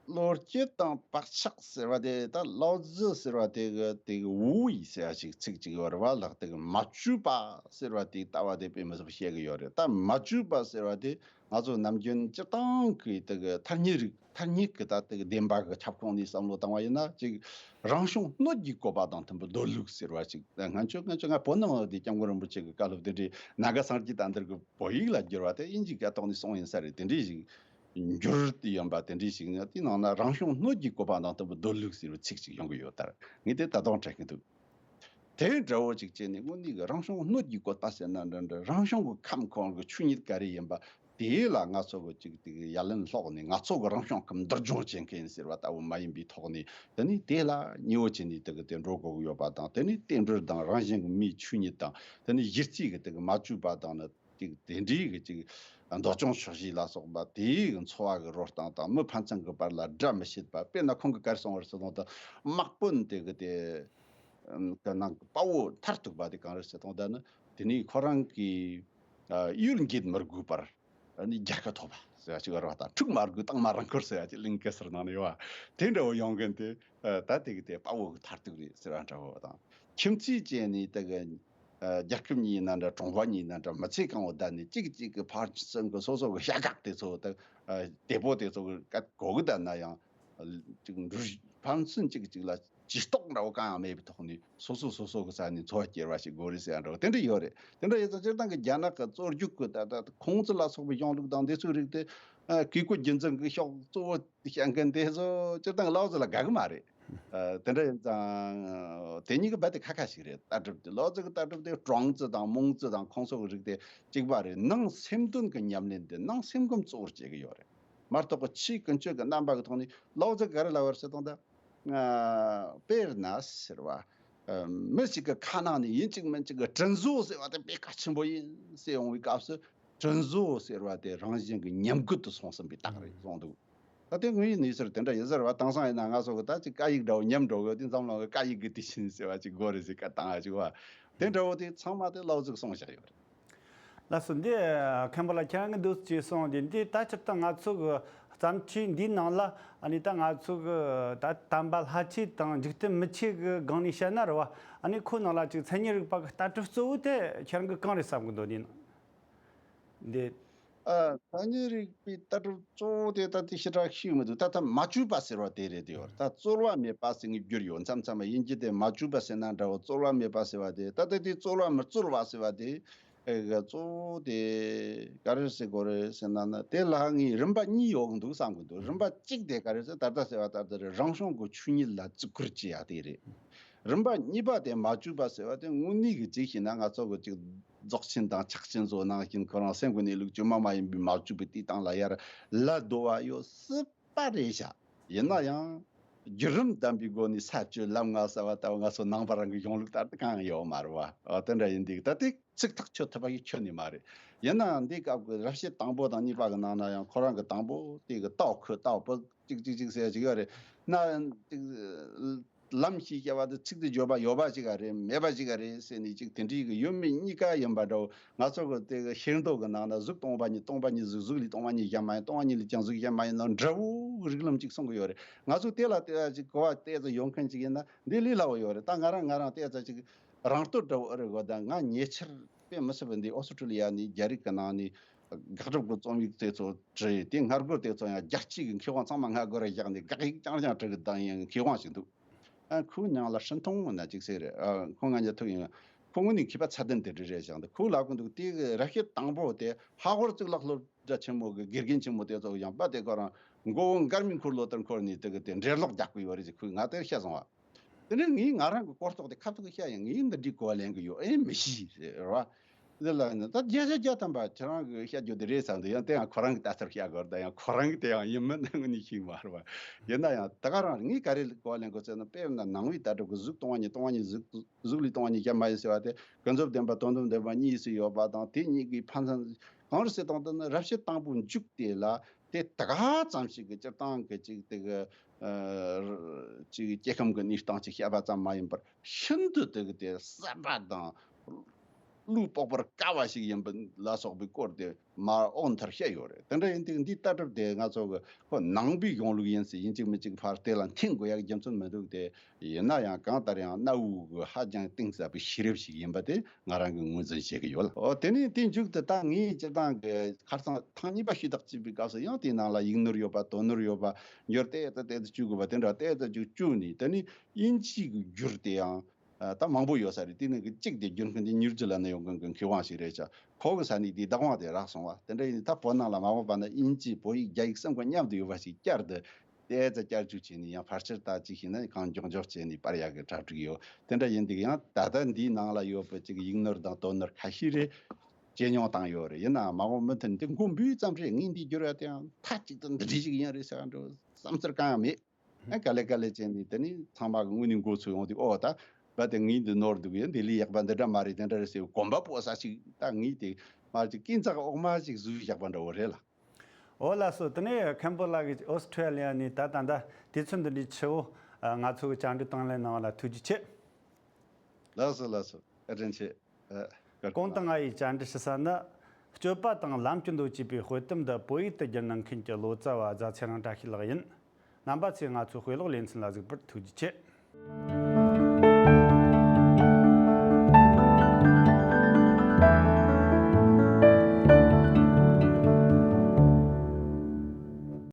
བློ་སྐྱེད་དང་བག་ཆགས་ཟེར་བ་དེ་ད་ལའོ་ཙི་ཟེར་བ་དེ་གི་དེ་གི་ཝུའུ་ཡི་ཟེར་བ་ཞིག་ཚིག་ཅིག་ཡོད་རེད་བ་ལགས། དེ་གི་མ་བཅོས་པ་ཟེར་བ་དེ་ལྟ་བ་དེ་དཔེ་མི་སྲིད་པ་བཤད་གི་ཡོད་རེད། ད་མ་བཅོས་པ་ཟེར་བ་དེ་ང་ཚོ་ནམ་རྒྱུན་སྤྱིར་བཏང་གི་དེ་གི་ཐ་སྙད་རིག་ཐ་སྙད་ཀྱི་ད་དེ་གི་བདེན་པ་གི་ཁྱབ་ཁོངས་ནས་བསམ་བློ་བཏང་བ་ཡིན་ན་ཅིག་རང་བྱུང་སྣོད་ཀྱི་བཀོད་པ་དང་མཐུན་པའི་འདོད་ལུགས་ཟེར་བ་ཅིག་ད་ང་ཚོ་ང་ཚོ་ང་བོད་ནང་དེ་སྐྱབས་མགོན་རིན་པོ་ཆེ་གི་བཀའ་སློབ་དེ་འདྲའི་ནཱ་ག་སངས་རྒྱས་བསྟན་དར་གི་བོད་ཡིག་ལ་བསྒྱུར་བ་དེ་དབྱིན་ཇིའི་སྐད་ཐོག་ནས་གསུངས་ཡིན་ས་རེད། དེ་འདྲའི་ཞིག་འགྱུར་ཏེ་ཡོང་པ་དེ་འདྲའི་ཞིག་ནི་དེའི་ནང་ན་རང་བྱུང་སྣོད་ཀྱི་བཀོད་པ་དང་མཐུན་པའི་འདོད་ལུགས་ཟེར་བའི་ཚིག་ཅིག་ཡོང་གི་ཡོད་ལྟར་ངས་དེ་ད་དུང་དྲན་གྱི་འདུག་དེ་འདྲ་བོ་ཅིག་བྱས་ནས་དངོས་གནས་ཀྱི་རང་བྱུང་སྣོད་ཀྱི་བཀོད་པ་ཟེར་ན་འདྲ་འདྲ་རང་བྱུང་གི་ཁམས་ཁོང་གི་ཆོས་ཉིད་ག་རེ་ཡིན་པ་དེ་ལ་ང་ཚོ་གི་ཅིག་དེ་གི་ཡ་ལན་སློག་ནས་ང་ཚོ་གི་རང་བྱུང་ཁམས་འདུལ་སྦྱོང་བྱེད་མཁན་ཟེར་བ་ལྟ་བུ་མ་ཡིན་པའི་ཐོག་ནས། དེ་ནས་དེ་ལ་ཉེ་བོ་བྱས་ནས་དེ་གི་དེ་འགྲོ་དགོས་ཀྱི་ཡོད་པ་དང་། དེ་ནས་རྟེན་འབྲེལ་དང་རང་བཞིན་གྱི་མིའི་ཆོས་ཉིད་དང་། དེ་ནས་གཞི་རྩའི་གི་དེ་གི་མ་བཅོས་པ་དང་ནི། ཅིག་དེ་འདྲའི་གི་ཅིག་འདོད་ཆུང་ཕྱོགས་བཞི་ལ་སོགས་པ་དེའི་གི་འཚོ་བ་གི་རོལ་སྟངས་དང་མི་ཕན་ཚུན་གི་བར་ལ་དགྲ་མི་བྱེད་པ། དཔེར་ན་ཁོང་གི་ག་རེ་གསུངས་པ་རེད་ཟེར་དང་ད་དམག་དཔོན་དེ་གི་དེ་གི་ནང་གི་དཔའ་བོ་མཐར་ཐུག་པ་དེ་གང་རེད་ཟེར་དང་ད་ནི་དེ་ནས་ཁོ་རང་གི་ཨ་གཡུལ་འགྱེད་མི་དགོས་པར། ནི་རྒྱལ་ཁ་ཐོབ་པ་ཟེར་བ་ཅིག་ཡོད་རེད་བ་དང་། འཁྲུག་མ་དགོས་སྟག་མ་རང་འཁོར་ཟེར་བ་ཅིག་གླིང་གེ་སར་ནང་ནས་ཡོད་བ། དེ་འདྲ་བོ་ཡོང་མཁན་དེ་ད་དེ་གི་དེ་དཔའ་བོ་གི་མཐར་ཐུག་རེད་ཟེར་བ་འདྲ་བོ་དང་། ཁྱིམ་མཚེས་བཅས་ནི་དེ་གི་རྒྱལ་ཁབ་གཉིས་ཡིན་ན་འདྲ། གྲོང་པ་གཉིས་ཡིན་ན་འདྲ། མི་ཚེ་གང་བོ་བསྡད་ནས་གཅིག་གཅིག་གི་ཕར་ཚུར་གི་སོ་སོ་གི་བྱ་གག་དེ་ཚོ་དེ་དེ་པོ་དེ་ཚོ་གི་སྐད་གོ་གི་བསྡད་ན་ཡང་ཅིག་འགྲུལ་ཕན་ཚུན་གཅིག་གཅིག་ལ་ཇུས་གཏོགས་འདྲ་བོ་གང་ཡང་མེད་པའི་ཐོག་ནས་སོ་སོ་སོ་སོ་གི་ས་ནས་འཚོ་བ་སྐྱེལ་བ་ཞིག་དགོས་རེད་ཟེར་ཡ་འདྲ་བོ་དེ་འདྲ་ཡོད་རེད། དེ་འདྲ་ཡོད་ཙང་སྤྱིར་བཏང་གི་རྒྱ་ནག་གི་རྩོད་རྒྱུགས་གི་ད་ད་ཁུང་ཙི་ལ་སོགས་པའི་གཞུང་ལུགས་དང་འདི་ཚོའི་རིགས་དེ་ཨ་བཀས་བཀོད་རྒྱུད་འཛིན་གི་ཕྱོགས་གཙོ་བོ་བཤད་མཁན་དེ་ཚོ་སྤྱིར་བཏང་གི་ལའོ་ཙི་ལ་དགའ་གི་མ་རེད། ཨ་དེ་འདྲ་ཡིན་ཙང་དེ་གཉིས་ཀྱི་རྦད་དེ་ཁ་ཁ་ཞིག་རེད། ལྟ་གྲུབ་དེ་ལའོ་ཙི་གི་ལྟ་གྲུབ་དེ་ཀྲོང་ཙི་དང་མུང་ཙི་དང་ཁོང་ཚོ་གི་རིགས་དེ་གཅིག་པ་རེད། ནང་སེམས་དོན་གྱི་ཉམས་ལེན་དེ་ནང་སེམས་ཁམས་གཙོ་བོར་བྱེད་ཀྱི་ཡོད་རེད། མ་གཏོགས་ཀྱི་ཕྱིའི་ཀུན་སྤྱོད་ཀྱི་རྣམ་པ་གི་ཐོག་ནས་ལའོ་ཙི་ག་རེ་ལབ་པ་རེད་ཟེར་དང་ད། དཔེར་ན་ཟེར་བ། ཨ་མི་ཞིག་གི་ཁ་ནང་ནས་ཡིན་གཅིག་མིན་གཅིག་གི་དྲིན་གཟོ་ཟེར་བ་དེ་དཔེ་གལ་ཆེན་པོ་ཡིན་ཟེར་ཡོང་བའི་སྐབས་སུ། དྲིན་གཟོ་ཟེར་བ་དེ་རང་བཞིན་གྱི་ཉམས་རྒུད་དུ་སོང་ཟིན་པའི་རྟགས་རེད་གསུངས་འདུག་ད་དེ་དངོས་ཡོད་གནས་ཚུལ་དེ་འདྲ་ཡིན་ཟེར་བ། དེང་སང་ཡིན་ན་ང་ཚོ་གི་ད་ཅིག་སྐད་ཡིག་འདྲ་བོ་ཉམས་འགྲོ་གི། དེ་འཛམ་གླིང་གི་སྐད་ཡིག་གི་དེ་བཞིན་ཟེར་བ་ཅིག་དགོས་རེད་ཟེར་བཀའ་བཏང་ཡ་ཅིག་བ། དེ་འདྲ་བོ་དེ་ཚང་མ་དེ་ལའོ་ཙི་གིས་གསུངས་བཞག་ཡོད་རེད། ལགས་སོ། འདི་མཁན་པོ་ལགས་ཁྱེད་རང་གིས་འདུག་ཅེས་གསུངས་དེ། འདི་ད་སྤྱིར་བཏང་ང་ཚོ་གི་བརྩམས་ཆོས་འདིའི་ནང་ལ་ཨ་ནི་ད་ང་ཚོ་གི་ད་དམ་པ་ལྷ་ཆོས་དང་འཇིག་རྟེན་མི་ཆོས་གི་སྒང་ནས་བཤད་ན་རེད་བ། ཨ་ནི་ཁོ་ནང་ལ་ཅིག་མཚན་ཉིད་རིག་པ་གི་ལྟ་གྲུབ་གཙོ་བོ་དེ་ཁྱེད་རང་གིས་གང་རེད་བསམ་གི་འདུག་འདི་ནང་འདི། ཨ་མཚན་ཉིད་རིག་པའི་ལྟ་གྲུབ་གཙོ་བོ་དེ་ད་དེ་ཞེ་དྲག་ཤེས་མི་འདུག་ད་ད་མ་བཅོས་པ་ཟེར་བ་དེ་རེད་དེ་ཡོད། ད་རྩོལ་བ་མེད་པ་ཟེར་ངེས་བསྒྱུར་ཡོད་མཚམས་མཚམས་མ། དབྱིན་ཇི་དེ་མ་བཅོས་པ་ཟེར་ན་འདྲ་བོ། རྩོལ་བ་མེད་པ་ཟེར་བ་དེ། ད་ལྟ་དེ་རྩོལ་བ་མི་རྩོལ་བ་ཟེར་བ་དེ། ཨེ་གཙོ་བོ་དེ་ག་རེ་ཟེར་དགོས་རེད་ཟེར་ན་ན། དེ་ལ་ངས་རིམ་པ་གཉིས་ཡོད་གི་འདུག་བསམ་གི་འདུག་རིམ་པ་གཅིག་དེ་ག་རེ་ཟེར། ད་ལྟ་ཟེར་བ་ལྟར་དེ་རེད། རང་བྱུང་གི་ཆོས་ཉིད་ལ་བརྩི་བཀུར་བྱེད་ཡ་དེ་རེད། རིམ་པ་གཉིས་པ་དེ་མ་བཅོས་པ་ཟེར་བ་དེ་དངོས་གནས་ཀྱི་ཅིག་བྱས་ན་ང་ཚོ་གི་ཅིག་རྫོགས་ཆེན་དང་ཕྱག་ཆེན་ཚོ་ནང་བཞིན་ཁོ་རང་སེམས་ཀྱི་གནས་ལུགས་བཅོས་མ་མ་ཡིན་པའི་མ་བཅོས་པའི་དེའི་སྟེང་ལ་ཡར་ལ་བསྡོ་བ་ཡོད་སྲིད་པ་རེད་བཞག་ཡིན་ན་ཡང་བརྒྱུད་རིམ་ལྡན་པའི་སྒོ་ནས་ས་བཅུ་ལམ་ལྔ་ཟེར་བ་ལྟ་བུ་ང་ཚོ་ནང་པ་རང་གི་གཞུང་ལུགས་ལྟར་དུ་གང་ཡང་ཡོད་མ་རེད་བ། ཨ་དེ་འདྲ་ཡིན་དུས་ད་དེ་ཚིག་ཐག་ཆོད་ཐུབ་པ་ཡི་ཁྱོན་ནས་མ་རེད། ཡིན་ནའང་འདིའི་སྐབས་ཀྱི་རབ་བྱེད་དང་པོ་དང་གཉིས་པ་གི་ནང་ན་ཡང་ཁོ་རང་གི་དང་པོ་དེ་གི་ཏའོ་ཁུ་ཏའོ་པུ་ཅིག་ཅིག་ཅིག་ཟེར་ཅིག་ཡོད་རེད། ན་ཅིག་ལམ་ཞེས་བྱ་བ་དེ་ཚིག་དེ་བརྗོད་པ་ཡོད་པ་ཅིག་ག་རེད། མེད་པ་ཅིག་ག་རེད་ཟེར་ནས་ཅིག་དེ་འདྲའི་གི་ཡོད་མེད་གཉིས་ཀ་ཡིན་པ་འདྲ་བོ། ང་ཚོ་གི་དེ་གི་ཤེར་མདོ་གི་ནང་ན་གཟུགས་སྟོང་པ་ཉིད། སྟོང་པ་ཉིད་གཟུགས། གཟུགས་ལས་སྟོང་པ་ཉིད་གཞན་མ་ཡིན། སྟོང་པ་ཉིད་ལས་ཀྱང་གཟུགས་གཞན་མ་ཡིན་ནོ་འདྲ་བོ་གི་རིགས་ལམ་ཅིག་གསུང་གི་ཡོད་རེད། ང་ཚོ་དེ་ལ་དེ་ཅིག་གོ་བ་ཏོག་ཙམ་ཡོད་མཁན་ཅིག་ཡིན་ན་འདི་ལས་སླ་བོ་ཡོད་རེད། ད་ང་རང་ང་རང་ཏོག་ཙམ་ཅིག་རང་བསྟོད་འདྲ་བོ་ཨེ་རེད་གོ། ད་ང་ཉེ་ཆར་དཔེ་མི་སྲིད་པ་འདི་ཨོ་སི་ཁྲུ་ལི་ཡ་ནས་རྒྱ་རིགས་ཀྱི་ནང་ནས་དགག་སྒྲུབ་ཀྱི་རྩོམ་ཡིག་དེ་ཚོ་བྲིས། དེ་སྔ་རྒོལ་དེ་ཚོ་ཡང་རྒྱལ་སྤྱི་གི་མཁས་དབང་ཚང་མ་སྔ་རྒོལ་རེ་བཞག་ནས་དགག་ཡིག་རྐྱང་རྐྱང་བྲིས་གི་བསྡད་མཁས་དབང་ཞིག་འདུག་ཨ་ཁོའི་མྱིང་ལ་ཧྲིན་ཐུང་ན་ཅིག་ཟེར་རེད། ཨ་ཁོ་ང་གཉིས་ཐུག་ཡིན། ཁོ་དངོས་གནས་མཁས་པ་ཚད་ལྡན་དེ་འདྲ་རེད་བཞག་འདུག་ཁོས་ལབ་གི་འདུག་དེ་གི་རབ་བྱེད་དང་པོ་དེ་ཧ་ཧོར་གཙུག་ལག་སློབ་གྲྭ་ཆེན་མོ་གི་དགེ་རྒན་ཆེན་མོ་དེ་ཚོ་ཡང་པ་དེ་ཁོ་རང་མགོ་བོ་མགར་མའི་འཁོར་ལོ་ལྟར་འཁོར་ནས་དེ་གི་དེ་འགྲེལ་ལོག་རྒྱག་གི་ཡོད་རེད་ཅེས་ཁོས་ང་དེར་བཤད་སོང་བ། དེ་ནས་ངས་ང་རང་གི་གོ་རྟོགས་དེ་ཁ་ཐུག་བཤད་ཡང་ངས་འདི་འདྲའི་གོ་བ་ལེན་གི་ཡོད་ཨེ་མི་ཤེས་རེད་བ། འདི་ལ་ནི་ད་བརྒྱ་ཆ་བརྒྱ་ཐམ་པ་ཁྱེད་རང་གི་བཤད་རྒྱུ་དེ་རེད་བསམ་འདུག་ཡང་དེ་ཡང་ཁོ་རང་གི་ལྟ་ཚུལ་བཤད་དགོས་རེད། ད་ཡང་ཁོ་རང་གི་དེ་ཡང་ཡིན་མིན་དངོས་གནས་ཤེས་མ་རེད་བ། ཡིན་ན་ཡང་ད་ག་རང་ངས་ག་རེ་གོ་བ་ལེན་དགོས་ཟེར་ན། དཔེར་ན་ནང་པའི་ལྟ་གྲུབ་ཀྱི་གཟུགས་སྟོང་པ་ཉིད། སྟོང་པ་ཉིད་གཟུགས། གཟུགས་ལས་སྟོང་པ་ཉིད་གཞན་མ་ཡིན་ཟེར་བ་དེ་ཀུན་རྫོབ་བདེན་པ་དོན་དམ་བདེན་པ་གཉིས་སུ་ཡོད་པ་དང་། དེ་གཉིས་ཀྱི་ཕན་ཚུན་གང་རེད་ཟེར་དང་། དེ་ནི་རབ་བྱེད་དང་པོའི་མཇུག་དེ་ལ་དེ་ད་ག་ཙམ་ཞིག་གི་སྤྱིར་བཏང་གི་ཅིག་དེ་གི་ཨ་ཅིག་སྐྱེ་ཁམས་ཀྱི་གནས་སྟངས་ཅིག་བཤད་པ་ཙམ་མ་ཡིན་པར་ཤིན་ཏུ་དེ་གི་དེ་གསར་པ་དང་བློ་དཔོག་པར་དཀའ་བ་ཞིག་ཡིན་པ་ལ་སོགས་པའི་སྐོར་དེ་མར་ཨོ་མཐར་བཤད་ཡོད་རེད། དེ་འདྲ་ཡིན་དུས་འདིའི་ལྟ་གྲུབ་དེ་ང་ཚོ་གི་ཁོ་ནང་པའི་གཞུང་ལུགས་ཡིན་ཟེར་ཡིན་གཅིག་མིན་གཅིག་ཕར་དེ་ལ་འཐེན་དགོས་ཡག་རྒྱུ་མཚན་མི་འདུག་དེ་ཡིན་ན་ཡང་གང་ལྟར་ཡང་གནའ་བོའི་གི་ཧ་ཅང་གཏིང་ཟབ་པའི་ཤེས་རབ་ཞིག་ཡིན་པ་དེ་ང་རང་གིས་ངོས་འཛིན་བྱེད་ཀྱི་ཡོད། ཨོ་དེ་ནས་དེའི་མཇུག་ཏུ་ད་ངས་སྤྱིར་བཏང་གི་ཁ་སང་ཐེངས་གཉིས་པ་ཞུས་དག་བྱས་པའི་སྐབས་སུ་ཡང་དེའི་ནང་ལ་ཡིག་ནོར་ཡོད་པ་དོན་ནོར་ཡོད་པ་འགྱུར་ཏོག་ཙམ་ཏོག་ཙམ་བཅུག་དགོས་པ་དེ་འདྲ་ཏོག་ཙམ་ཅིག་བཅུག་ནས། དེ་ནས་དབྱིན་ཇིའི་གི་འགྱུར་དེ་ཡང་ཨ་ད་མང་པོ་ཡོད་ས་རེད། དེ་ནས་གི་གཅིག་དེ་བསྒྱུར་མཁན་དེ་ཉིའུ་ཛི་ལན་ནས་ཡོང་མཁན་གི་མཁས་དབང་ཞིག་རེད་ཤག་ཁོ་གི་ས་ནས་དེའི་བདག་དབང་དེ་རག་སོང་བ། དེ་འདྲ་ཡིན་ད་བོད་ནང་ལ་མ་འོངས་པ་ན་དབྱིན་ཇི་བོད་ཡིག་རྒྱ་ཡིག་གསུམ་ཀ་མཉམ་དུ་ཡོད་པ་ཞིག་བསྐྱར་དུ་ཏོག་ཙམ་བསྐྱར་བཅོས་བྱས་ནས་ཡང་ཕལ་ཆེར་ད་ཅིག་བྱས་ན་གང་མགྱོགས་མགྱོགས་བྱས་ནས་སྤར་ཡག་གི་གྲ་སྒྲིག་ཡོད། དེ་འདྲ་ཡིན་དུས་ཡང་ད་ལྟ་འདིའི་ནང་ལ་ཡོད་པའི་ཅིག་ཡིག་ནོར་དང་དོན་ནོར་ཁ་ཤས་རེ་ཇེ་ཉུང་བཏང་ཡོད་རེད། ཡིན་ནའང་མ་འོངས་མུ་མཐུད་འདི་མགོ་འབུས་ཙམ་རེད། ངས་འདི་བསྒྱུར་ཡ་དེའང་མཐའ་གཅིག་ཏུ་འདི་འདྲ་ཞིག་ཡིན་རེད་ཟེར་བ་འདྲ་བསམ་ཚུལ་གང་ཡང་མེད། ཨ་ག་ལེ་ག་ལེ་བྱས་ནས་དེ་ནི་ཚང་མ་གི་དངོས་གནས་མགོ་ཚོས་ཡོང་དུས། ཨོ་ད་བ་དེ་ངས་འདི་ནོར་འདུག་ཡ། འདི་ལས་ཡག་པ་འདི་འདྲ་མ་རེད། དེ་འདྲ་རེད་ཟེར་གོམ་པ་སྤོ་ས་ཞིག་ད་ངས་དེ་མ་ཅིག་ཀིན་ཙག་འོག་མ་ཞིག་བཟོས་བཞག་པ་འདྲ་བོ་རེད་ལ། ཨོ་ལགས་སོ། དེ་ནས་མཁན་པོ་ལགས་ཀྱིས་ཨོ་སི་ཁྲུ་ལི་ཡ་ནས་ད་ད་ལྟ་དུས་ཚོད་འདི་འདྲའི་ཆེ་བོ་ང་ཚོ་གི་བཅར་འདྲི་དང་ལེན་གནང་བ་ལ་ཐུགས་རྗེ་ཆེ། ལགས་སོ་ལགས་སོ། བཀའ་དྲིན་ཆེ། ཨ་བཀའ་དྲིན། གོང་དུ་ང་ཡིས་བཅར་འདྲི་ཞུ་ས་ནི་ སྤྱོད་པ་དང་ལམ་གྱི་མདོ་ཅེས་པའི་དཔེ་དེབ་འདི་བོད་ཡིག་ཏུ་བསྒྱུར་གནང་མཁན་གྱི་ལོ་ཙཱ་བ་རྫ་ཚེ་རིང་བཀྲ་ཤིས་ལགས་ཡིན། རྣམ་པ་ཚོས་ང་ཚོའི་དཔེ་ཀློག་ལེ་ཚན་ལ་གཟིགས་པར་ཐུགས་རྗེ་ཆེ།